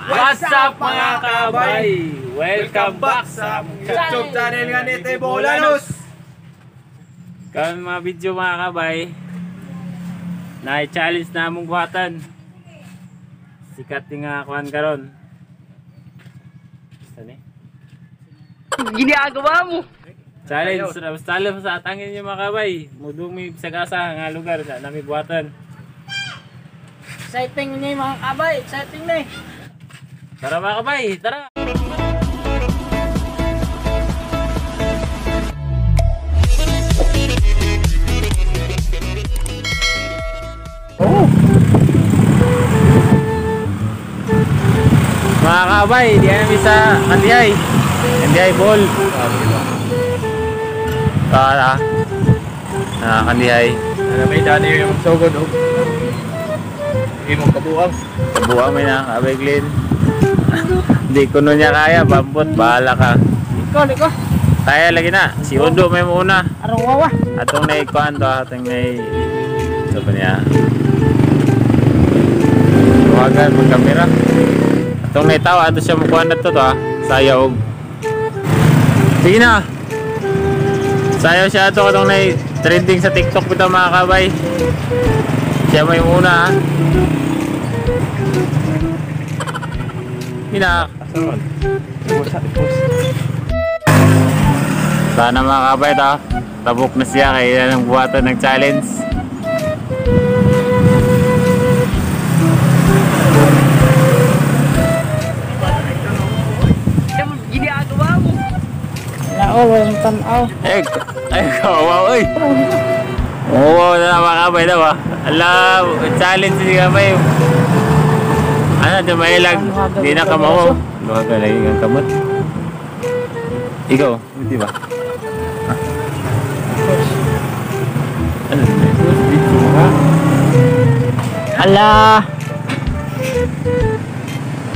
What's up, mga kabay? Welcome back sa YouTube channel nga ni Tebolanos. Karon mga video, mga kabay. Na-challenge na among buhatan. Sikat nga kuan karon. Saan eh? Ginagawa mo. Challenge, challenge sa atangin niyo, mga kabay. Mudumi sa gasa nga lugar sa nami buhatan. Exciting ni, mga kabay, exciting ni. Tara, mga kabay, tara! Oh. Mga kabay, di namin sa Kandihay. Kandihay Ball. Tara. Ah, Kandihay. Ano may dani yung sugod og imong kabuang. Kabuang may na, kabay Glenn. Hindi ko nun niya kaya, bambot, bahala ka. Ikaw, ikaw. Kaya lagi na, si Udo may muna. Araw wawa. Atong naikuan to, atong nai... Ito pa niya. Tuwagan, magkamera. Atong naitawa, ato siya mukuhan na to ah. Sayaw. Sige na. Sayaw siya ato, atong nai trending sa TikTok bitaw, mga kabay. Siya may muna ah. Mina. Sana, mga kabay, ta. Tabok na siya kaya ng buhatan ng challenge. Ginagawa mo. Nao, walang tanaw. Eh, ay, kawaw, ay. Oo, na mga kabay daw ah. Ala, challenge si kabay. Ano, di mailag. Di na kamaw. Luha ka lagi kang kamot. Ikaw, hindi ba? Ano, video ka? Ala.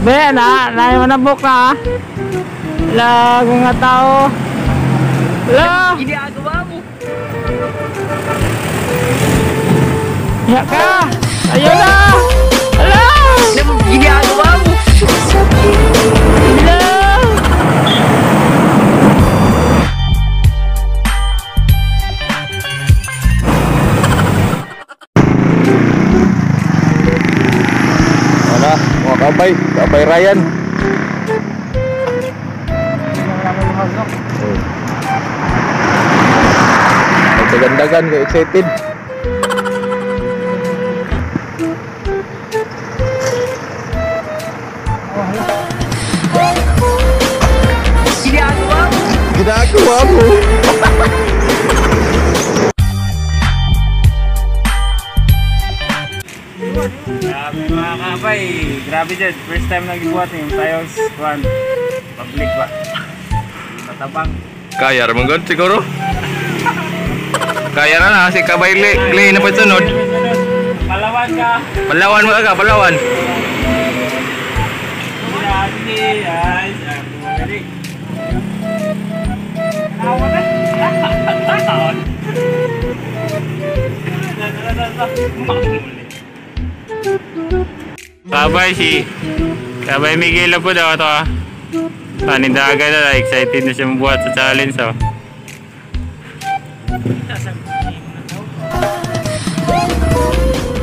Be, na, na yung nabok na. Ala, mga tao. Ala. Ginagawa mo. Ya ka. Ayun na. Ala. Ginagawa mo. Ala. Wala, mga kabay, kabay Ryan. Oh. Dagan-dagan, kay excited. Ginagawa mo. Ginagawa mo. Grabe, mga kabay. Grabe dyan. First time nag-ibuhat yung tayo one. Public ba? Matabang. Kaya raman god siguro. Kaya na na si Kabay Glenn na pagsunod. Palawan ka. Palawan mo ka, Palawan. Kabay si Kabay Miguel po daw ito ah. Panindagan na, excited na siya mabuhat sa challenge oh.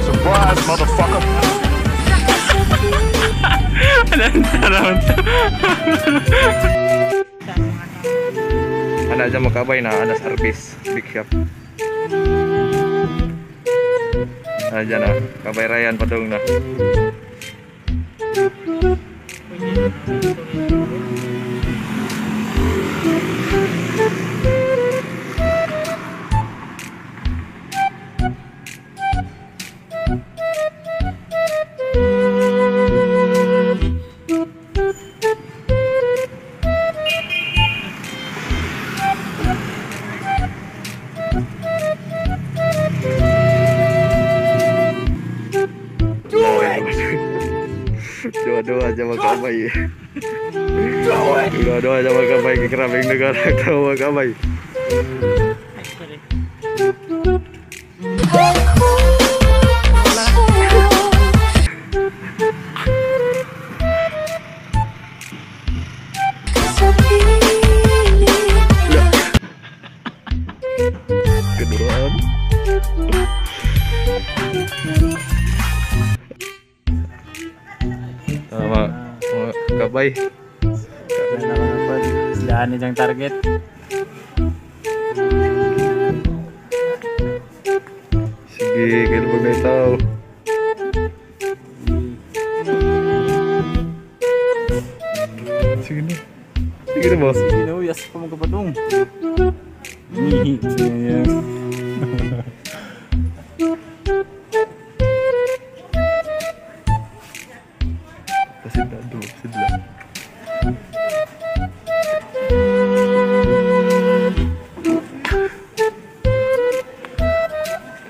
Surprise, motherfucker. Anong taron? Ana dyan mga kabay na ana service big shop. Ana dyan na kabay Ryan padung na. Dua-dua aja mga kabay. Dua-dua aja mga kabay. Grabing lugar ito, mga kabay. kabay. Isdaan ni siyang target. Sige, kailan na itaw. Sige na. Sige na, boss. Sige na, uy, asa pa magkapadong. Sige. Pasidla, do, pasidla.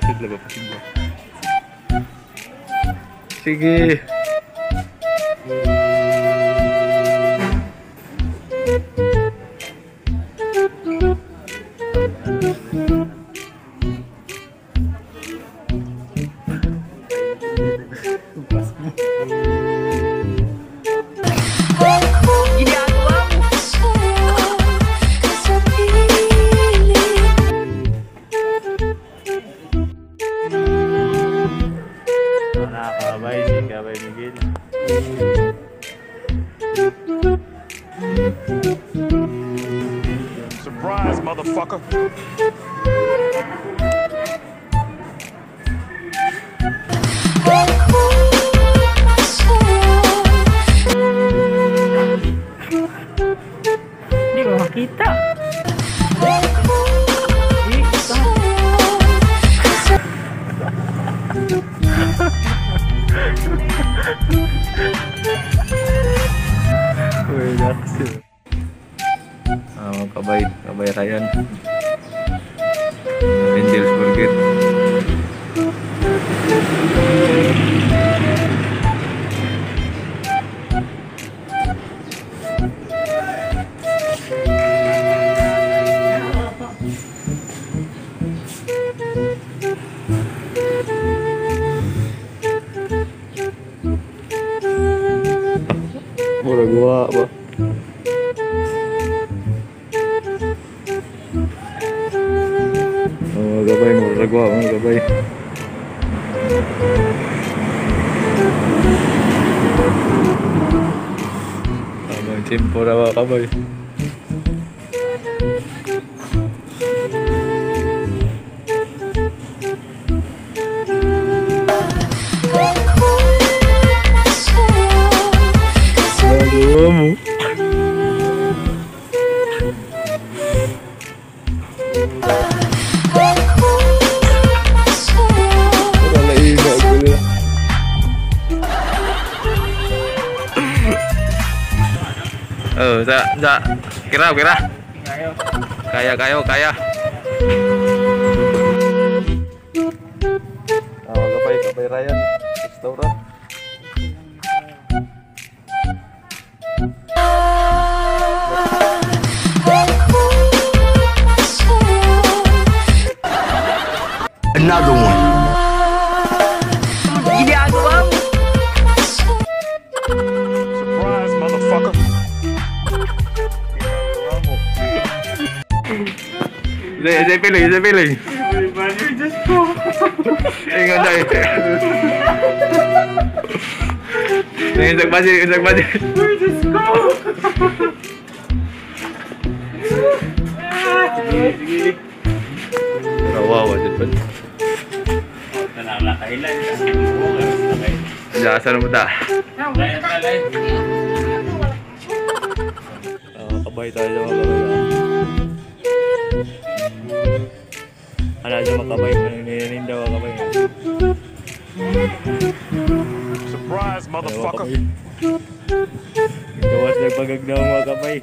Pasidla ba, pasidla? Sige. Sa piling. Mga kabay, si Kabay Miguel. Surprise, motherfucker. Ako sa'yo. Hindi ko makita. Ako sa'yo. Uy, kasi. Ah, mga kabay, kabay Ryan. Angel's Burger. Mura guwa ba? Oh, mga gabay, mura guwa, mga gabay. Tamang timpo na mga kabay. Ako sa'yo. Nagawa mo. Ako sa'yo. Wala ina ko nila. Oh, sa sa kira kira. Kaya kayo, kaya. Ah, kabay, kabay Ryan. Restaurant. Ako sa'yo. Another one. Ginagawa mo. Surprise, motherfucker. Saya pilih, saya pilih. Ingat saya. Ingat budget, ingat budget. Sige, sige. Rawa wajib pun. Tanala kailan. Ya, asa mo ta? Kaya talay. Ah, kabay tayo mga kabay. Ala siya makabay, naninininda mga kabay. Surprise, Ano, motherfucker. Gawas nagpagagdaw mga kabay.